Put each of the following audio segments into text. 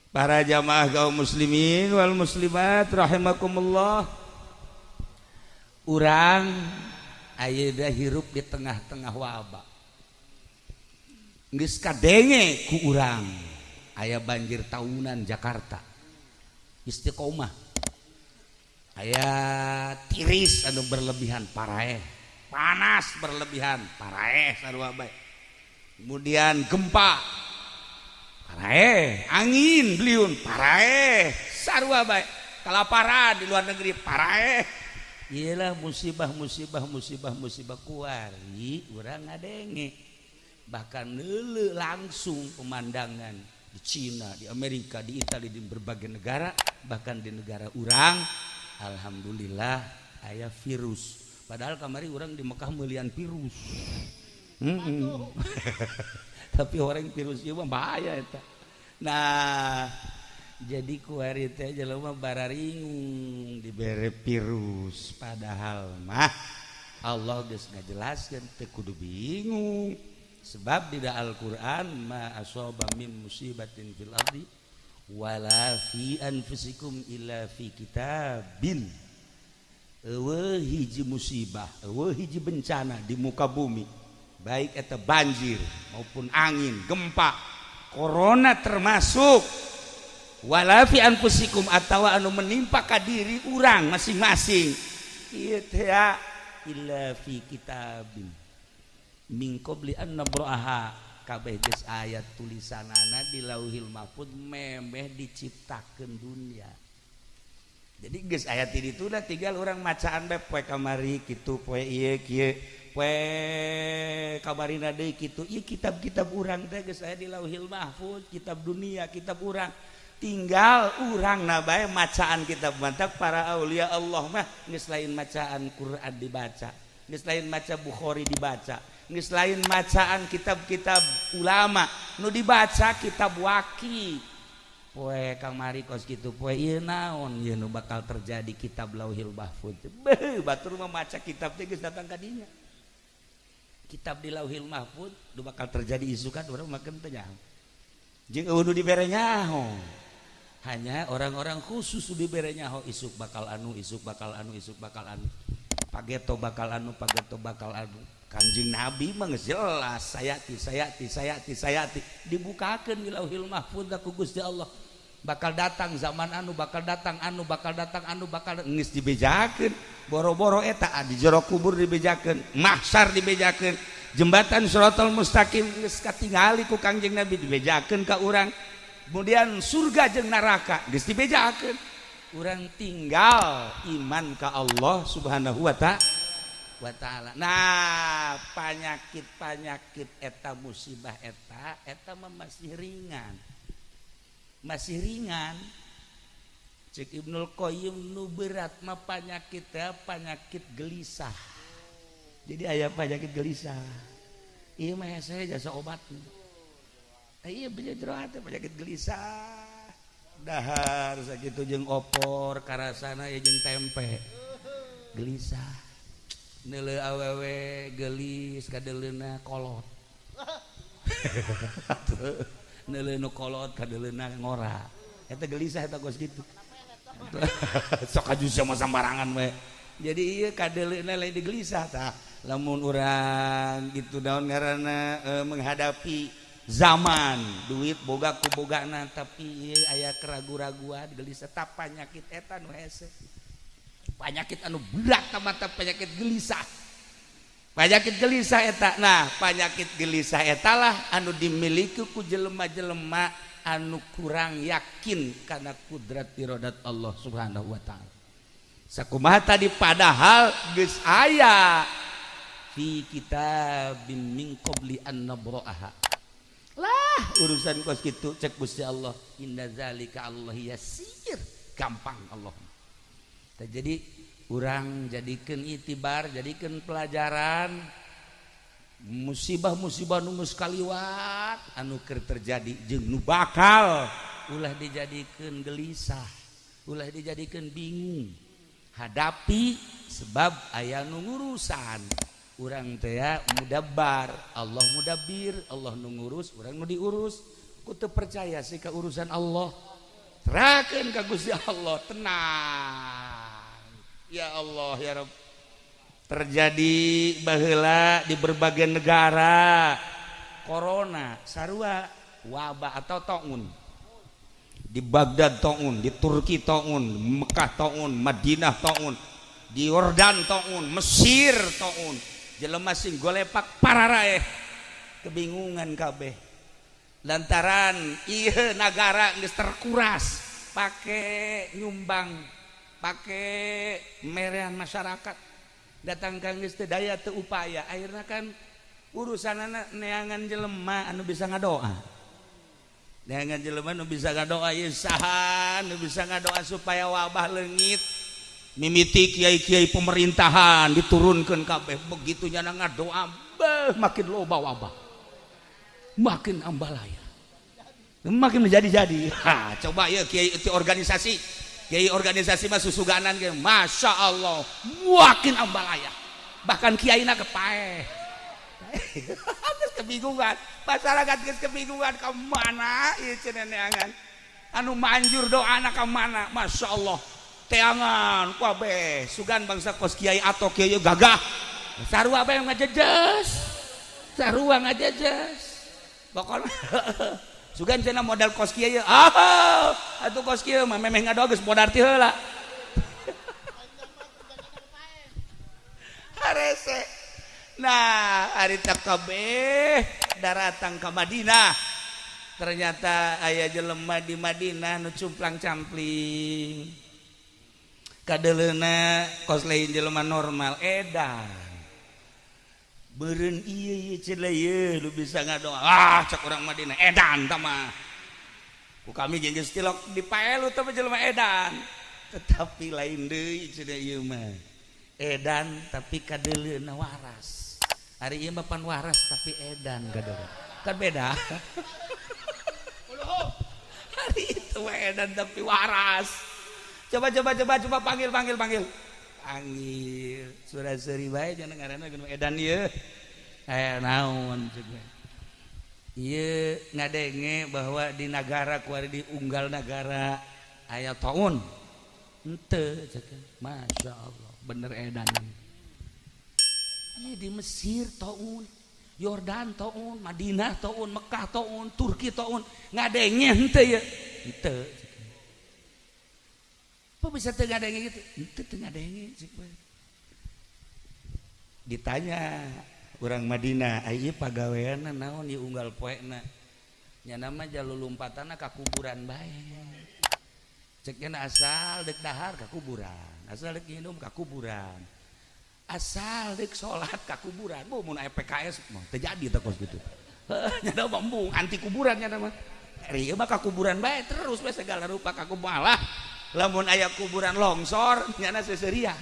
Para jamaah kaum muslimin wal muslimat rahimakumullah, urang ayeuna hirup di tengah-tengah wabah. Geus kadenge ku urang aya banjir tahunan Jakarta, istiqomah, aya tiris anu berlebihan, paraeh, panas berlebihan, paraeh, sarua bae. Kemudian gempa, paraeh, angin beliun, paraeh, sarua bae. Kelaparan di luar negeri, paraeh. Iyalah, musibah, musibah, musibah, musibah. Kuari urang ngadenge, bahkan neuleu langsung pemandangan di Cina, di Amerika, di Italia, di berbagai negara, bahkan di negara urang alhamdulillah aya virus. Padahal kamari urang di Mekah melian virus. Tapi orang virus ieu mah bahaya eta. Nah, jadi kuari teh jelema bararingung dibere virus, padahal mah Allah geus ngajelaskeun teu kudu bingung, sebab di Al-Qur'an ma asaba min musibatin fil ardi wala fi anfusikum illa fi kitabin. Euweuh hiji musibah, euweuh hiji bencana di muka bumi, baik eta banjir maupun angin, gempa, corona termasuk, wala fi anfusikum atawa anu menimpa ka diri urang masing-masing ieu teh, illa fi kitabin min qabli an nabraha. Kabeh geus aya tulisanana di Lauhil Mahfud memeh diciptakeun dunia. Jadi geus aya ti ditu dah, tinggal urang macaan bae. Poe kamari kitu, poe ieu kieu, poe kabarina deui kitu. Ieu kitab-kitab urang teh geus aya di Lauhil Mahfud, kitab dunia, kitab urang, tinggal urang na bae macaan kitab. Mantap, para aulia Allah mah geus lain macaan Quran dibaca, geus lain maca Bukhari dibaca, geus lain macaan kitab-kitab ulama, nu dibaca kitab Waki. Poe kamari kos kitu, poe ieu naon, ieu nu bakal terjadi, kitab Lauhil Mahfud. Beuh, batur mah maca kitab teh geus datang ka dinya, kitab di Lauhil Mahfud nu bakal terjadi isukan, urang makan teh nyaho jeung euweuh nu dibere nyaho. Hanya orang-orang khusus dibere nyaho isuk bakal anu, isuk bakal anu, isuk bakal anu, pageto bakal anu, pageto bakal anu. Kanjeng Nabi mah geus jelas, sayati, sayati, sayati, sayati, dibukakeun di Lauhil Mahfud ku Gusti Allah, bakal datang zaman anu, bakal datang anu, bakal datang anu, bakal geus dibejakeun. Boro-boro eta, di jero kubur dibejakeun, mahsyar dibejakeun, jembatan Shiratal Mustaqim geus katingali ku Kangjeng Nabi, dibejakeun ka urang. Kemudian surga jeung neraka geus dibejakeun. Urang tinggal iman ka Allah Subhanahu wa ta'ala. Nah, panyakit-panyakit eta, musibah eta, eta mah masih ringan, masih ringan. Cek Ibnul Qayyim, nu berat mah panyakit teh panyakit gelisah. Jadi aya penyakit gelisah, iya mah saya jasa obat. Iya, jero hati penyakit gelisah, dahar sakitu jeung opor karasana ya jeung tempe, gelisah. Neuleu awewe gelis, kadeleuna kolot, neuleu nu kolot kadeleuna ngora. Eta gelisah eta kos kitu. Sok aju sama sambarangan we. Jadi iya, kadeleuna lain digelisah. Tah, lamun urang gitu, daun ngaranna menghadapi zaman duit boga ku bogana, tapi ieu aya keragu-raguan, gelisah, tah penyakit eta nu hese. Penyakit anu berat mata penyakit gelisah, penyakit gelisah eta. Nah, penyakit gelisah eta lah anu dimiliki ku jelema-jelema anu kurang yakin karena kudrat irodat Allah Subhanahu wa Ta'ala. Sakumaha tadi, padahal geus aya fi kitabim min qabli an nabra'aha. Lah, urusan kos kitu cek Gusti Allah, inna zalika Allah yasir, gampang Allah. Tah, jadi urang jadikeun itibar, jadikeun pelajaran musibah-musibah nu geus kaliwat, anu keur terjadi jeung nu bakal, ulah dijadikeun gelisah, ulah dijadikeun bingung. Hadapi, sebab aya nu ngurusan. Urang teh mudabbar, Allah mudabbir, Allah nu ngurus, urang nu diurus. Ku teu percaya sih ka urusan Allah. Serahkeun ka Gusti Allah, tenang. Ya Allah ya Rabb. Terjadi baheula di berbagai negara corona sarua wabah atau taun. Di Baghdad taun, di Turki taun, Mekah taun, Madinah taun, di Yordan taun, Mesir taun. Jelema sing golepak pararaeh kebingungan kabeh. Lantaran ieu nagara geus terkuras pake nyumbang, pake merean masyarakat. Datang ka geus teu daya teu upaya, akhirna kan urusanana neangan jelema anu bisa ngadoa. Neangan jelema nu bisa ngadoa ieu saha nu bisa ngadoa supaya wabah leungit. Mimiti kiai-kiai pemerintahan diturunkan kabeh, begitu nyana ngadoa beh makin loba wabah. Makin ambalaya. Makin menjadi-jadi. Ha, coba ya kiai itu organisasi. Kiai organisasi mah susuganan ge, Masya Allah, makin ambalaya. Bahkan kiaina kepaeh. Geus kebingungan, masyarakat geus kebingungan ka mana ieu cenah neangan. Anu manjur doana ka mana? Masya Allah. Teangan kabeh, sugan bangsa kos kiai atau kiai gagah. Sarua bae ngajejes. Sarua ngajejes. Pokokna sugan cenah modal kos kiai, ah atuh kos kieu mah memeh ngadoa geus modar ti heula. Harese. Nah, harita kabeh daratang ka Madinah. Ternyata aya jelema di Madinah nu cumplang-campling. Kadeleuna kos lain jelema normal edan. Beureun ieu ieu cenah ieu nu bisa ngadoa. Ah, cek urang Madinah edan tah mah. Ku kami jeung geus tilok dipaelu teh jelema edan. Tetapi lain deui cenah ieu mah. Edan tapi kadeleuna waras. Ari ieu mah pan waras tapi edan kadeleuna. Kan beda. Hari itu mah edan tapi waras. Coba coba coba coba panggil panggil panggil. Panggil. Surah seuri bae jangan ngaranna geus edan ieu. Eh naon ceuk. Ieu ngadenge bahwa di nagara kuari di unggal nagara aya taun. Henteu ceuk. Masya Allah, bener edan. Ieu di Mesir taun, Yordan taun, Madinah taun, Mekah taun, Turki taun, ngadenge henteu ieu. Henteu. Apa bisa teu ngadenge gitu? Henteu teu ngadenge ceuk bae. Ditanya urang Madinah, ieu pagaweanna naon ieu unggal poena? Nya mah jalulumpatana ka kuburan bae. Cek nya asal deuk dahar ka kuburan, asal deuk nginum ka kuburan. Asal deuk salat ka kuburan. Bu mun aya PKS mah teu jadi teh kos kitu. Heuh nya mah embung anti kuburan nya mah. Ari ieu mah ka kuburan bae terus we segala rupa ka kuburan. Malah lamun aya kuburan longsor nyana seseuria.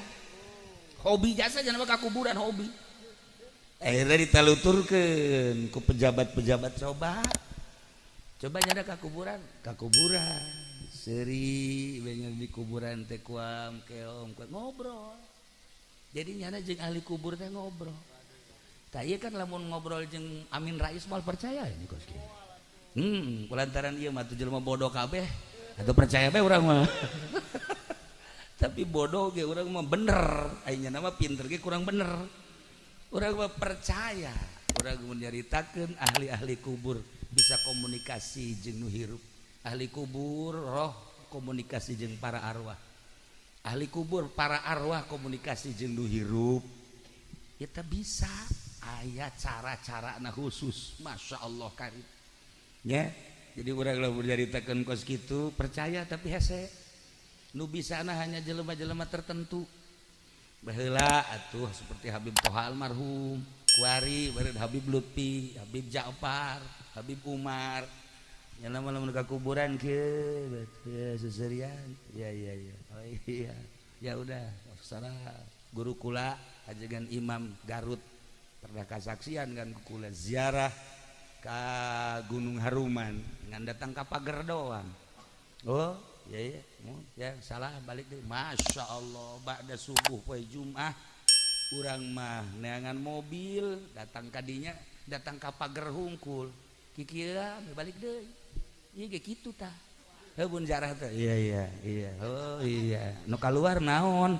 Hobi jasa nya mah ka kuburan hobi. Akhirnya ditaluturkeun ku pejabat-pejabat coba. Coba nyana ka kuburan, ka kuburan. Seuri bener di kuburan teh kuam keom ngobrol. Jadi nyana jeung ahli kubur teh ngobrol. Tah ieu kan lamun ngobrol jeung Amin Rais moal percaya ini kos kieu. Kulantaran ieu mah tuh jelema bodoh kabeh. Atau percaya bae urang mah. Tapi bodoh ge urang mah bener, aya nyana mah pinter ge kurang bener. Urang mah percaya, urang mun nyaritakeun ahli-ahli kubur bisa komunikasi jeung nu hirup. Ahli kubur roh komunikasi jeung para arwah. Ahli kubur para arwah komunikasi jeung nu hirup. Kita bisa aya cara-carana khusus. Masya Allah karim. Ya, jadi urang lamun nyaritakeun kos kitu percaya tapi hese. Nu bisana hanya jelema-jelema tertentu. Baheula atuh seperti Habib Toha almarhum, kuari beureun Habib Lutfi, Habib Ja'far, Habib Umar. Nya lamun ka kuburan kieu ya seserian. Ya ya ya. Oh iya. Ya udah, salah guru kula ajegan Imam Garut pernah kasaksian kan kula ziarah ka Gunung Haruman ngan datang ka pagar doang. Oh, ya ya, ya salah balik deh. Masya Allah, ba'da subuh poe Jumat urang mah neangan mobil datang kadinya datang ka pagar hungkul. Kikieu balik deui. Ieu ge kitu tah. Heuh bun jarah teh. Iya iya iya. Oh iya. Nu kaluar naon?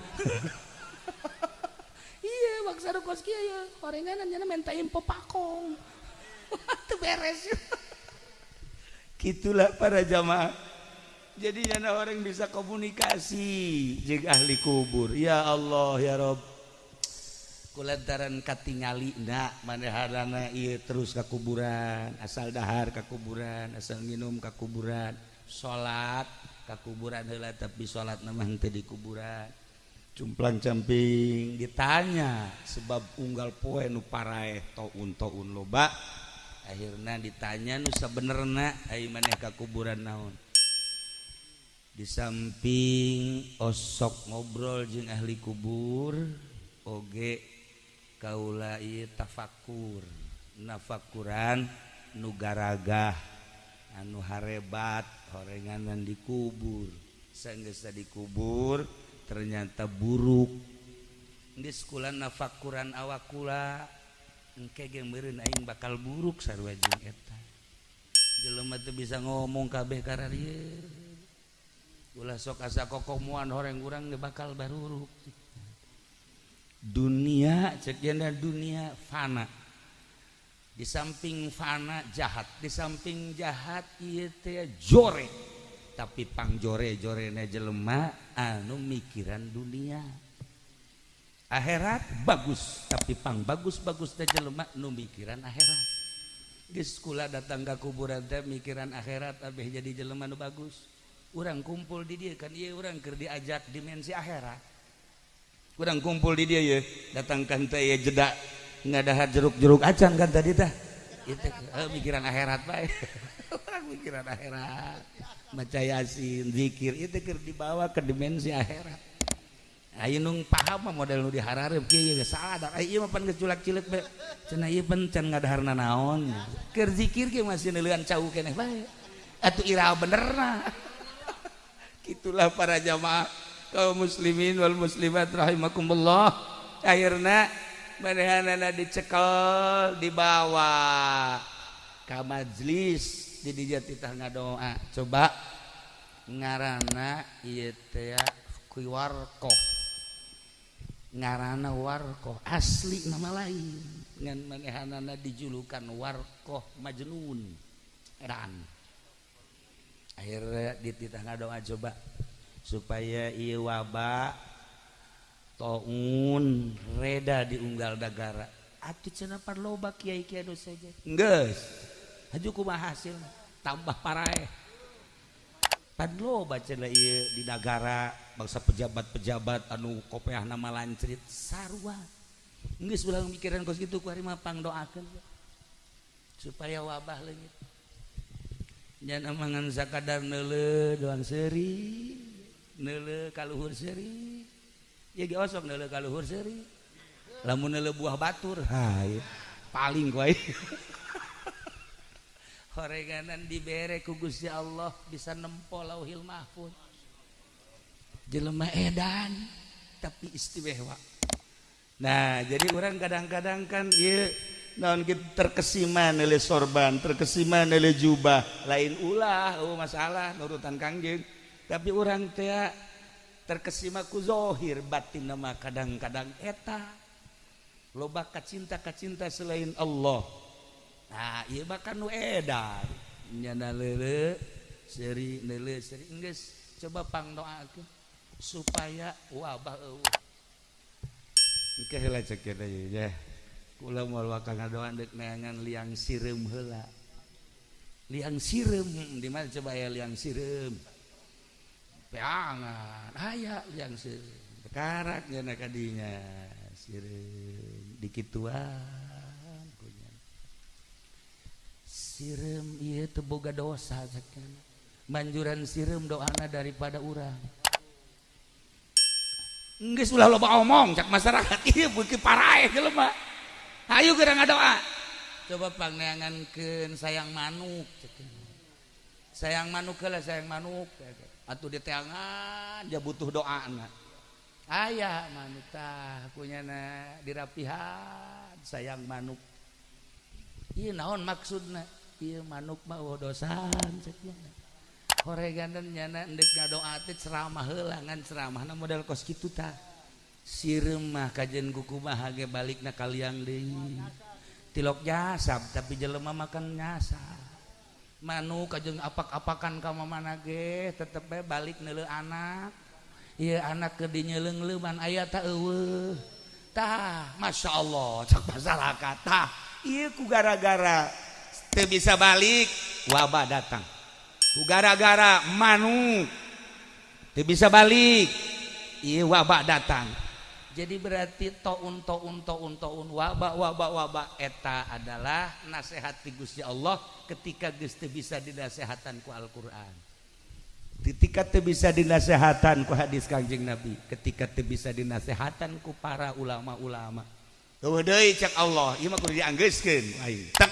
Iya, maksa nu kos kieu ya. Horenganan nya menta info pakong. Teu beres. Gitulah para jamaah. Jadi nyana orang bisa komunikasi jeung ahli kubur. Ya Allah ya Rob. Kulantaran katingali na manehanana ieu terus ka kuburan, asal dahar ka kuburan, asal minum ka kuburan, salat ka kuburan heula tapi salatna mah henteu di kuburan. Cumplang camping ditanya sebab unggal poe nu paraeh taun-taun loba. Akhirna ditanya nu sabenerna ai maneh ka kuburan naon. Di samping osok ngobrol jeung ahli kubur oge kaula ieu tafakur nafakuran nu garagah anu harebat horenganan dikubur sanggeus dikubur ternyata buruk geus kula nafakuran awak kula engke ge meureun aing bakal buruk sarua jeung eta jelema teu bisa ngomong kabeh kararieu ulah sok asa kokomuan horeng urang ge bakal baruruk. Dunia cek janda dunia fana, di samping fana jahat, di samping jahat ieu teh jore, tapi pangjore jorena jelema anu mikiran dunia. Akhirat bagus, tapi pang bagus-bagus teh jelema nu mikiran akhirat. Geus kula datang ka kuburan teh mikiran akhirat abeh jadi jelema nu bagus. Urang kumpul di dieu kan ieu urang keur diajak dimensi akhirat. Kurang kumpul di dia ya, datangkan teh ya jeda ngadahar jeruk-jeruk acan kan tadi tah. Itu mikiran akhirat bae. Orang mikiran akhirat, maca yasin, zikir itu keur dibawa ke dimensi akhirat. Ayo nung paham mah model nu diharareup kieu geus salah da ieu mah pan geus culak-cileuk bae. Cenah ieu pan can ngadaharna naon. Keur zikir ge masih neuleuan cau keneh bae. Atuh ira benerna. Itulah para jamaah kaum muslimin wal muslimat rahimakumullah. Akhirna manehanana dicekel dibawa ka majlis di dieu titah ngadoa. Coba ngaranna ieu teh Warqoh, ngaranna Warqoh asli nama lain ngan manehanana dijulukan Warqoh Majnun edan. Akhirnya dititah ngadoa coba supaya ieu wabah taun reda diunggal dagara. Atuh cenah pan loba kiai-kiai nu saja. Geus. Haju kumaha hasilna? Tambah paraeh. Pan loba cenah ieu di nagara bangsa pejabat-pejabat anu kopeahna malancrit sarua. Geus ulah mikiran kos kitu ku ari mah pangdoakeun supaya wabah leungit. Nya amangan sakadar neuleuh doang seuri. Neuleuh ka luhur seuri. Ya ge osok neuleuh ka luhur seuri. Lamun neuleuh buah batur, ha paling ku aing. Horenganan dibere ku Gusti Allah bisa nempo Lauhil Mahfuz. Jelema edan tapi istimewa. Nah, jadi orang kadang-kadang kan ieu naon kitu terkesima neuleuh sorban, terkesima neuleuh jubah, lain ulah eueuh masalah nurutan Kangjeng. Tapi orang teh terkesima ku zohir, batin nama kadang-kadang eta loba kacinta-kacinta selain Allah. Nah, ieu bahkan nu edan nyana leuleuh seuri neuleuh seuri geus coba pangdoakeun supaya wabah eueuh. Engke heula cek kieu ya. Kula moal wakal ngadoan deuk neangan liang sireum heula. Liang sireum di mana coba aya liang sireum? Peangan aya liang sireum. Bekarak nya kadinya sireum dikituan kunya. Sireum ieu teu boga dosa sakana. Manjuran sireum doana daripada urang. Geus ulah loba omong cak masyarakat ieu beuki paraeh jelema. Hayu geura ngadoa. Coba pangneangankeun sayang manuk cek. Sayang manuk heula sayang manuk. Atuh diteangan ja butuh doana. Aya manuk tah kunyana dirapihan sayang manuk. Ieu naon maksudna? Ieu manuk mah eueuh dosaan cek. Horeganan nyana endek ngadoa teh ceramah heula ngan ceramahna model kos kitu tah. Sireum mah kajen kukumaha ge balikna kaliang deui. Tilok jasab tapi jelema makan nyasab. Manu kajeng apak-apakan ka mamana ge tetep bae balik neuleuh anak. Ieu anak keur dinyeleung-leuman aya ta eueuh. Tah, Masya Allah, cak masyarakat. Tah, ieu ku gara-gara teu bisa balik, wabah datang. Ku gara-gara manuk teu bisa balik, ieu wabah datang. Jadi berarti taun taun taun taun wabah wabah wabah eta adalah nasihat ti Gusti Allah ketika geus teu bisa dinasehatan ku Al-Qur'an. Ketika teu bisa dinasehatan ku hadis Kangjeng Nabi, ketika teu bisa dinasehatan ku para ulama-ulama. Eueuh deui cek Allah, ieu mah kudu dianggeuskeun ku aing. Tek.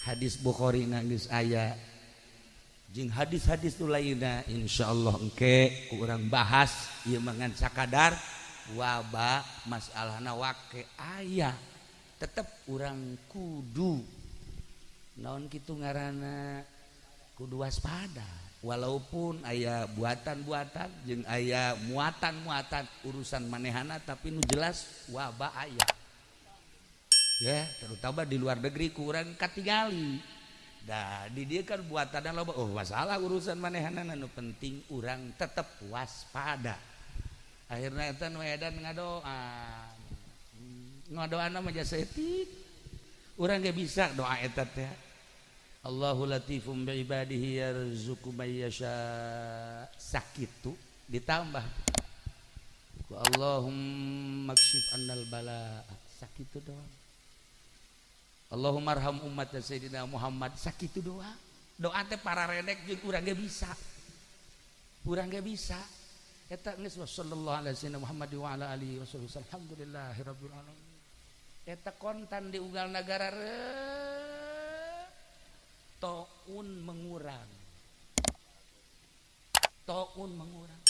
Hadis Bukhari na geus aya. Jeung hadis-hadis nu lainna insyaallah engke ku urang bahas ieu mah ngan sakadar wabah masalahna wake aya. Tetep urang kudu naon kitu ngaranna kudu waspada walaupun aya buatan-buatan jeung aya muatan-muatan urusan manehana tapi nu jelas wabah aya. Ya, terutama di luar negeri ku urang katingali. Dah di dia kan buatan loba oh masalah urusan manehana nu penting urang tetep waspada. Akhirna eta nu edan ngadoa. Ngadoana mah jasa etik. Urang ge bisa doa eta teh. Allahu latifum bi ibadihi yarzuqu may yasha. Sakitu ditambah ku Allahumma kshif annal bala. Sakitu doang. Allahumma arham ummat Sayyidina Muhammad. Sakitu doa. Doa teh para redek jeung urang ge bisa. Urang ge bisa. Eta geus sallallahu alaihi wasallam Muhammad wa ala alihi wasallam. Alhamdulillahirabbil alamin. Eta kontan di unggal nagara taun mengurang. Taun mengurang.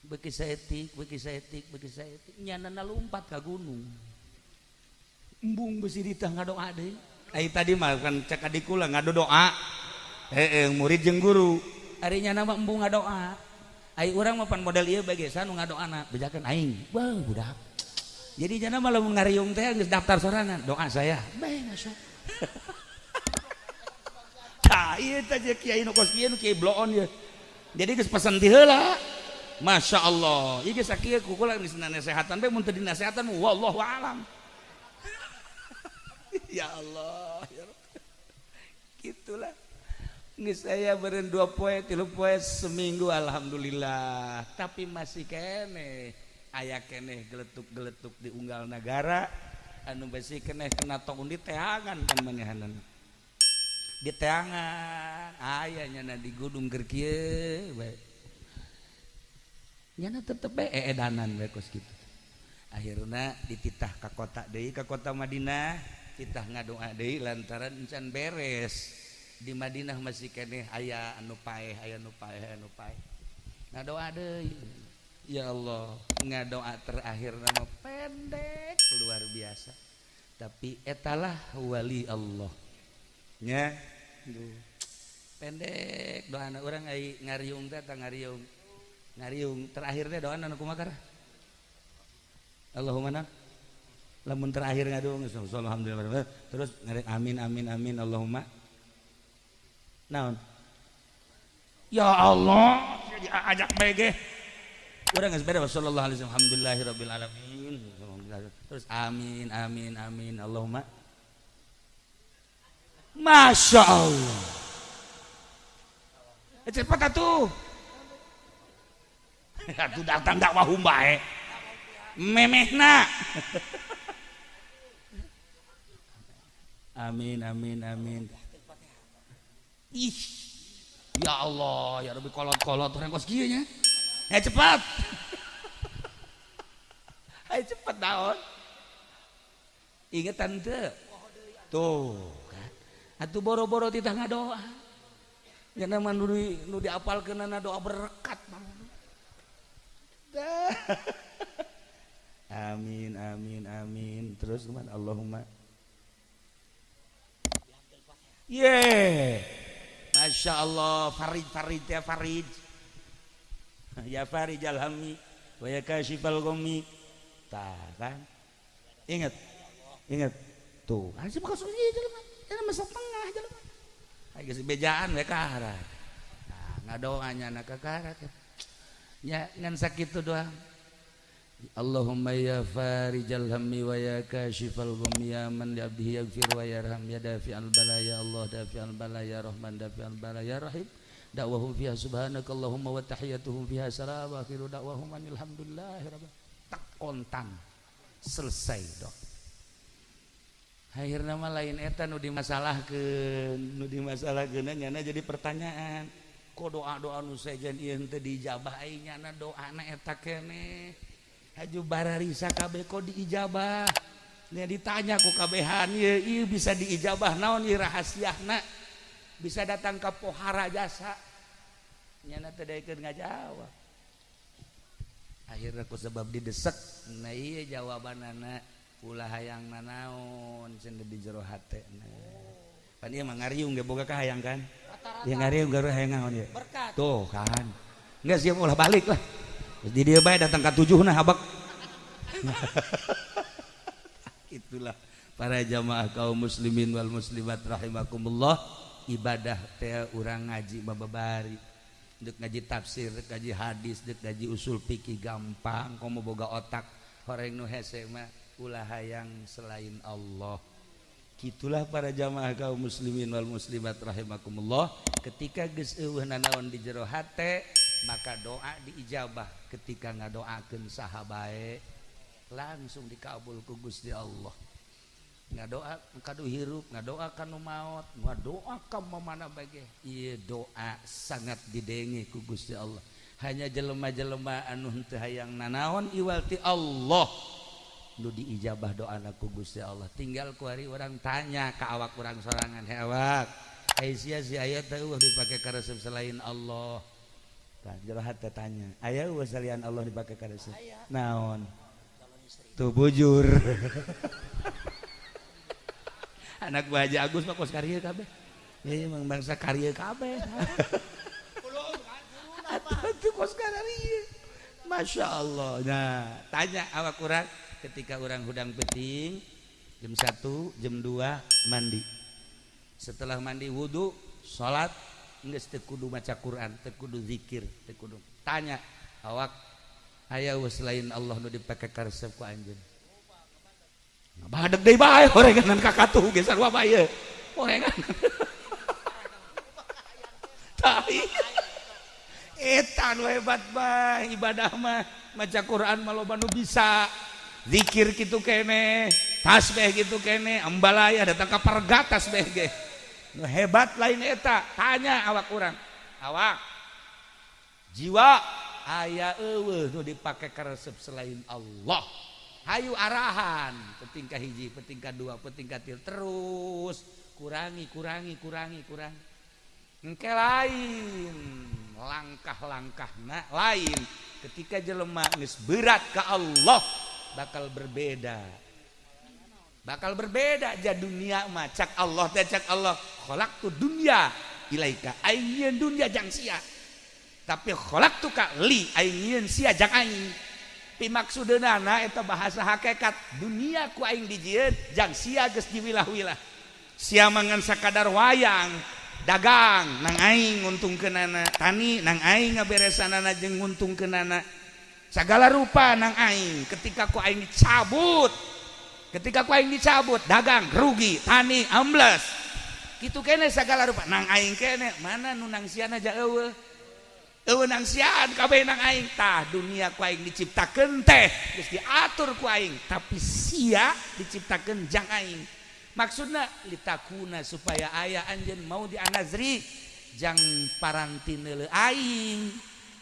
Beuki saeutik, beuki saeutik, beuki saeutik nyanana lumpat ka gunung. Embung besi ditah ngadoa deui. Ai tadi mah kan cek adik kula ngadoa. Heeh, murid jeung guru. Ari nyana mah embung ngadoa. Ai urang mah pan model ieu bae geus nu ngadoana, bejakeun aing. Wah, budak. Jadi nyana mah lamun ngariung teh geus daftar sorangan, doa saya. Bae masuk. Tah, ieu teh kiai nu kos kieu nu kiai bloon ieu. Jadi geus pesen ti heula. Masya Allah. Ieu geus sakieu ku kula geus nasehatan bae mun teu dinasehatan wallahu alam. Ya Allah, ya Rabb. Gitulah. Geus saya beureun 2 poe, 3 poe seminggu alhamdulillah. Tapi masih keneh aya keneh geletuk-geletuk di unggal nagara anu besi keneh kena taun di teangan kan manehanana. Di teangan aya nyana di gunung keur kieu bae. Nyana tetep bae eedanan bae kos kitu. Akhirna dititah ka kota deui ka kota Madinah, titah ngadoa deui lantaran encan beres. Di Madinah masih keneh aya anu paeh, aya anu paeh, anu paeh. Ngadoa deui. Ya Allah, ngadoa terakhir nama pendek luar biasa. Tapi etalah wali Allah. Nya. Duh. Pendek doana urang ai ngariung teh tah ngariung. Ngariung terakhir teh doana nu kumaha kara? Allahumma na. Lamun terakhir ngadoa alhamdulillah terus ngarek amin amin amin Allahumma. Naon? Ya Allah, ajak bae ge. Urang geus beres sallallahu alaihi wasallam alhamdulillahirabbil alamin. Terus amin amin amin Allahumma. Masya Allah. Cepat atuh. Atuh datang dakwah bae. Memehna. Amin amin amin. Ih. Ya Allah, ya Rabbi kolot-kolot orang kos kieu nya. Ya cepat. Ayo cepat daun. Ingat tante. Tuh kan. Atuh boro-boro titah ngadoa. Nya mah nu diapalkeunana doa berkat. Amin amin amin. Terus kumaha Allahumma. Ye. Masya Insyaallah farij farij ya farij. Ya farijal hammi wa ya kasyifal ghammi. Tah kan? Ingat. Ingat. Tuh, asih buka suci jelema. Eta mah setengah jelema. Ai geus bejaan we kaharat. Nah, ngadoanya na ka kaharat. Nya ngan sakitu doang. Allahumma ya farijal hammi wa ya kasyifal ghammi ya man li abdihi yaghfir wa yarham ya dafi'al bala ya Allah dafi'al bala ya Rahman dafi'al bala ya Rahim. Da'wahum fiha subhanakallahumma wa tahiyyatuhum fiha salam wa akhiru da'wahum alhamdulillahi rabbil tak kontan selesai dok. Akhirna mah lain eta nu dimasalahkeun, nu dimasalahkeun nyana jadi pertanyaan. Kok doa-doa nu sejen ieu teu diijabah ai nyana doana eta keneh. Haju bararisa kabeh kok diijabah. Nya ditanya ku kabehan ieu ieu bisa diijabah naon ieu rahasiana? Bisa datang ka pohara jasa. Nyana teu daekeun ngajawab. Akhirna ku sebab didesek, nah ieu jawabanana ulah hayang nanaon cenah di jero hatena. Pan ieu mah ngariung ge boga kahayang kan? Ya ngariung garu hayang naon ieu? Tuh kan. Geus siap ulah balik lah. Di dia bae datang ka 7 nah habak. Itulah para jamaah kaum muslimin wal muslimat rahimakumullah, ibadah teh urang ngaji bababari. Deuk ngaji tafsir, deuk ngaji hadis, deuk ngaji usul fikih gampang, komo boga otak. Horeng nu hese mah ulah hayang selain Allah. Gitulah para jamaah kaum muslimin wal muslimat rahimakumullah, ketika geus eueuh nanaon di jero hate maka doa diijabah. Ketika ngadoakeun saha bae langsung dikabul ku Gusti Allah. Ngadoa ka nu hirup, ngadoa ka nu maot, ngadoa ka mamana bae ge. Ieu doa sangat didenge ku Gusti Allah. Hanya jelema-jelema anu henteu hayang nanaon iwal ti Allah nu diijabah doana ku Gusti Allah. Tinggal ku hari urang tanya ka awak urang sorangan, he awak, ai sia si aya teh eueuh dipake karesep selain Allah. Tah jero hate tanya, aya eueuh salian Allah dipake karesep? Naon? Tuh bujur. Anak gua Haji Agus mah kos karya kabeh. Ya emang bangsa karya kabeh. Atuh kos karya. Masya Allah. Nah, tanya awak urang ketika urang hudang peuting jam 1, jam 2 mandi. Setelah mandi wudu, salat, geus teu kudu maca Quran, teu kudu zikir, teu kudu. Tanya awak aya selain Allah nu dipake karesep ku anjeun. Badeg deui bae horenganan kakatuh ge sarua bae. Horengan. Tah eta nu hebat bae ibadah mah, maca Quran mah loba nu bisa. Zikir kitu keneh, tasbih kitu keneh, ambalaya datang ka parga tasbih ge. Nu hebat lain eta, tanya awak urang. Awak jiwa aya eueuh nu dipake karesep selain Allah. Hayu arahan, petingkah hiji, petingkah dua, petingkah tilu, terus kurangi, kurangi, kurangi, kurangi. Engke lain langkah-langkahna lain. Ketika jelema geus berat ka Allah bakal berbeda. Bakal berbeda ja dunia mah cak Allah teh cak Allah khalaqtu dunya ilaika aing nyieun dunya jang sia. Tapi khalaqtu ka li aing nyieun sia jang aing. Pimaksudeunana eta bahasa hakikat dunia ku aing dijieun jang sia geus diwilah-wilah. Sia mangan sakadar wayang dagang nang aing nguntungkeunana, tani nang aing ngaberesanana jeung nguntungkeunana. Sagala rupa nang aing ketika ku aing dicabut, ketika ku aing dicabut dagang rugi, tani ambles. Kitu keneh sagala rupa nang aing keneh, mana nu nang siana ja eueuh. Eueuh nang siaan kabeh nang aing. Tah dunia ku aing diciptakeun teh geus diatur ku aing, tapi sia diciptakeun jang aing. Maksudna litakuna supaya aya anjeun mau dianazri jang paranti neuleu aing,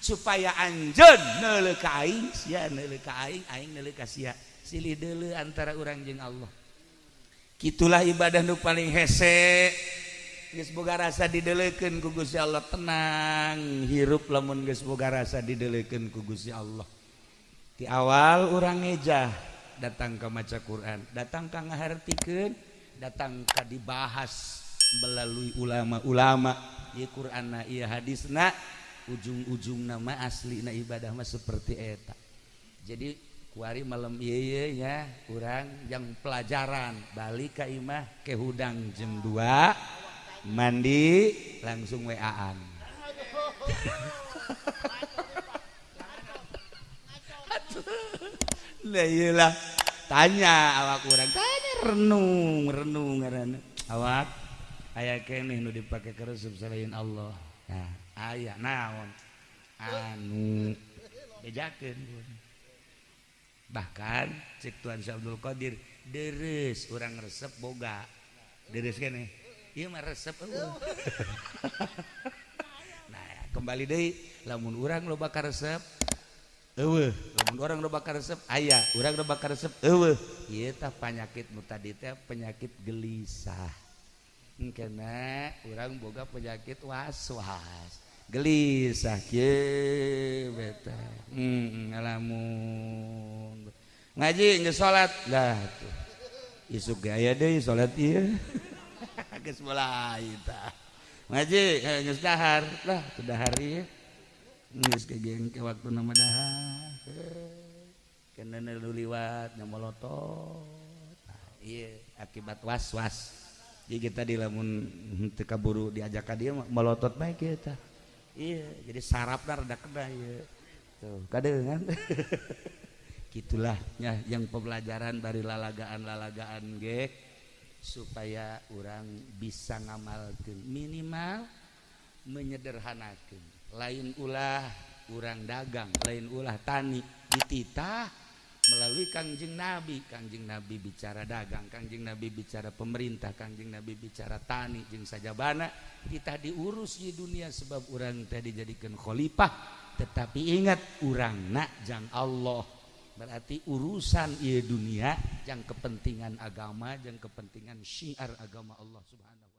supaya anjeun neuleu ka aing, sia neuleu ka aing, aing neuleu ka sia. Silih deuleu antara urang jeung Allah. Kitulah ibadah nu paling hese. Geus boga rasa dideleukeun ku Gusti Allah, tenang hirup lamun geus boga rasa dideleukeun ku Gusti Allah. Di awal urang ngejah datang ka maca Quran, datang ka ngahartikeun, datang ka dibahas melalui ulama-ulama. Ieu Qur'anna, ieu hadisna, ujung-ujung nama aslina ibadah mah seperti eta. Jadi kuari malam ieu ya urang yang pelajaran balik ka imah ke hudang jam 2 mandi langsung WA-an. Lah iyalah tanya awak urang, tanya renung renung ngaranna. Awak aya keneh nu dipake karesep selain Allah. Nah, aya naon anu bejakeun. Bahkan cek Tuan Syekh Abdul Qadir deres urang resep boga. Deres keneh. Ieu mah resep eueuh. Nah, kembali deui lamun urang loba karesep eueuh, lamun urang loba karesep aya, urang loba karesep eueuh. Ieu tah penyakit nu tadi teh penyakit gelisah. Engkena urang boga penyakit was-was. Gelisah kieu beta. Ngalamun. Ngaji geus salat lah tuh. Isuk ge aya deui salat ieu. Geus mulai tah. Ngaji geus dahar lah tuh dahar ieu. Geus kegeng ke waktu nama dahar. Kena nu liwat nyamolotot. Nah, ieu akibat was-was. Jadi kita di lamun teu kaburu diajak ka dieu melotot bae kieu tah. Iya, jadi sarapna rada kena ieu. Tuh, kadeungan. Gitulah ya yang pembelajaran bari lalagaan-lalagaan ge supaya urang bisa ngamalkeun minimal menyederhanakeun. Lain ulah urang dagang, lain ulah tani dititah melalui Kangjeng Nabi. Kangjeng Nabi bicara dagang, Kangjeng Nabi bicara pemerintah, Kangjeng Nabi bicara tani jeung sajabana. Kita diurus di dunia sebab urang teh dijadikan khalifah, tetapi ingat urangna jang Allah. Berarti urusan ieu dunia jang kepentingan agama, jang kepentingan syiar agama Allah Subhanahu.